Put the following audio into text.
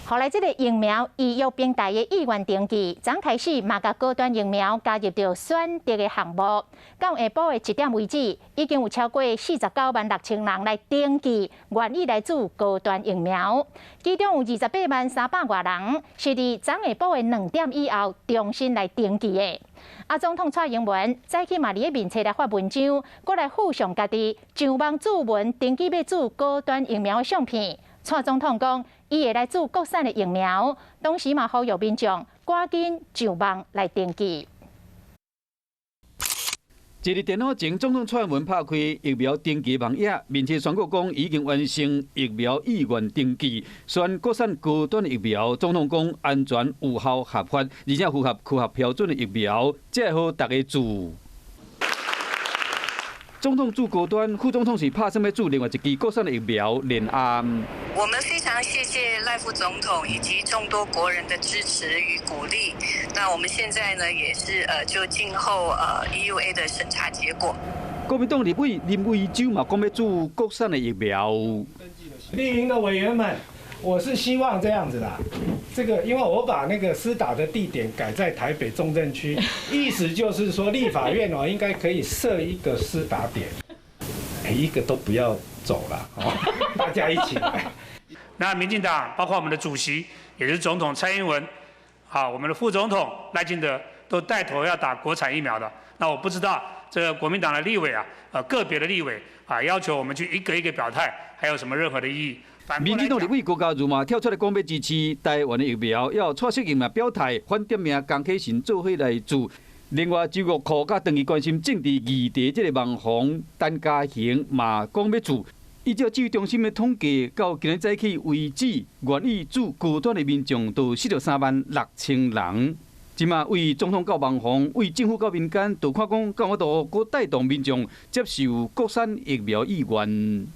予來這个疫苗預約平台的意願登記，昨昏開始嘛共高端疫苗加入著選擇的項目。到下晡的1點為止，已經有超過49萬6千人來登記，願意來注高端疫苗。其中有28萬3百外人是佇昨下晡的2點以後重新來登記的。啊，總統蔡英文早起嘛佇咧面冊來發文章，閣來附上家己上網注文登記欲注高端疫苗的相片。蔡總統講，伊會來注國產的疫苗，同時嘛呼籲民眾趕緊上網來登記。一日電腦前，總統蔡英文拍開疫苗登記網頁，面冊宣告講已經完成疫苗意願登記，選國產高端疫苗。總統講安全、有效、合法，而且符合科學標準的疫苗，才會予大家注。總統注高端，副總統是拍算欲注另外一支國產的疫苗聯亞。我們非常謝謝賴副總統以及眾多國人的支持與鼓勵。那我們現在呢，也是就靜候EUA 的審查結果。國民黨立委林為洲嘛講欲注國產的疫苗。綠營的委員們，我是希望這樣子啦，這個因為我把那個施打的地點改在台北中正區，意思就是說立法院哦應該可以設一個施打點，每一個都不要走了，大家一起來。那民進黨包括我們的主席，也是總統蔡英文，好，我們的副總統賴清德都帶頭要打國產疫苗的。那我不知道這個國民黨的立委啊，個別的立委啊，要求我們去一個一個表態，還有什麼任何的意義？民進黨立委郭家如嘛跳出來講欲支持台灣的疫苗，要蔡適應嘛表態反點名江啟臣做伙來注。另外，周玉蔻佮長期關心政治議題這个網紅陳嘉誠嘛講欲注。依照指揮中心的統計，到今日早起為止，願意注高端的民眾都43萬6千人。這馬對總統到網紅，對政府到民間，都看講敢有法度閣帶動民眾接受國產疫苗意願。